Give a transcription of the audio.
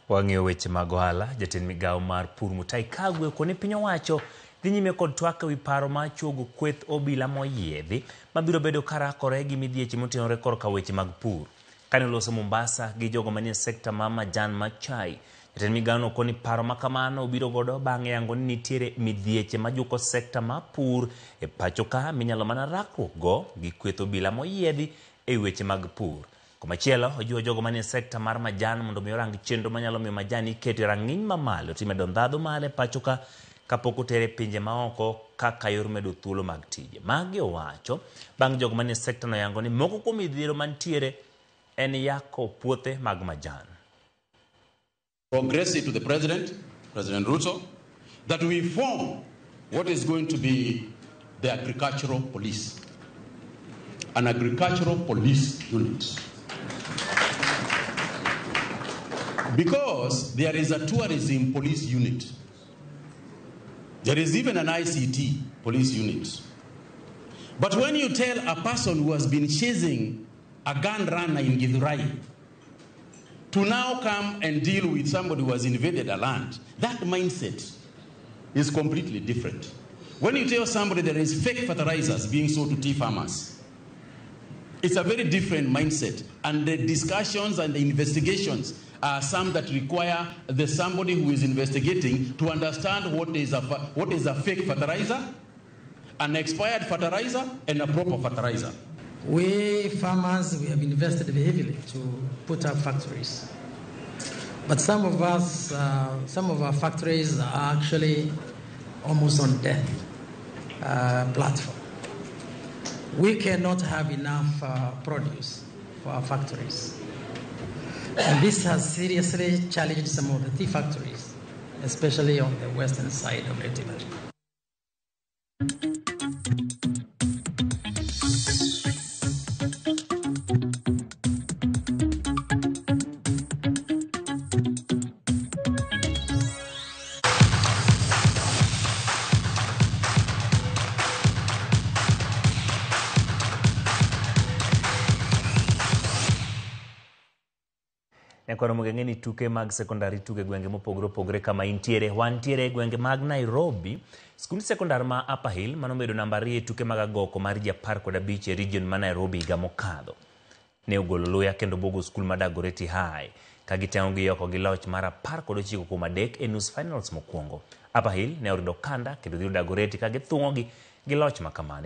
Wang'iyo weche mag ohala, jatend migawo mar pur Mutahi Kagwe okone piny owacho dhi nyime kod twak ewi paro mar chuogo kweth obila moyiedhi mabiro bedo karakore gi midhieche motenore korka weche mag pur. Kane oloso Mombasa gi jogo manie sekta mar majan mar chai, jatend migawo no okoni paro ma kamano obiro godo bang' yango ni nitiere midhieche majuko sekta mar pur e pacho ka minyalo mana rakruok go gi kweth obila moyiedhi e weche mag pur. Komachielo, ojiwo jogo manie sekta mar majan mondo mi orang chenro manyalo miyo majan iketo e rang'iny mamalo timedo ndhadhu mare e pacho ka kapok otere e pinje maoko kaka yor medo thuolo mag tije. Magi owacho bang' jogo manie sekta no yango ni moko kuom midhiero mantiere en yako puothe mag majan. Progress it to the President, President Ruto, that we form what is going to be the agricultural police, an agricultural police unit. Because there is a tourism police unit. There is even an ICT police unit. But when you tell a person who has been chasing a gun runner in Githurai to now come and deal with somebody who has invaded a land, that mindset is completely different. When you tell somebody there is fake fertilizers being sold to tea farmers, it's a very different mindset. And the discussions and the investigations are some that require the somebody who is investigating to understand what is a fake fertilizer, an expired fertilizer, and a proper fertilizer. We farmers, we have invested heavily to put up factories. But some of us, some of our factories are actually almost on death platform. We cannot have enough produce for our factories. And this has seriously challenged some of the tea factories, especially on the western side of Rift Valley. Nyakwaro Mugeng'e ni tuke mag sekondari tuke gwenge mopogore opogore kama intiere. Wantiere e gwenge mag Nairobi. Skund sekondar ma Upper Hill manobedo namba 2 e tuke mag agoko mar ji 15 e region ma Nairobi higa mokadho. Ne ogolo luya kendo buogo skul ma Dagoretti High ka giteng'o gi oko gi loch mar 19-3 e nus finals mokwongo. Upper Hill ne orido kanda kendo dhiro Dagoretti ka githung'o gi loch makamano.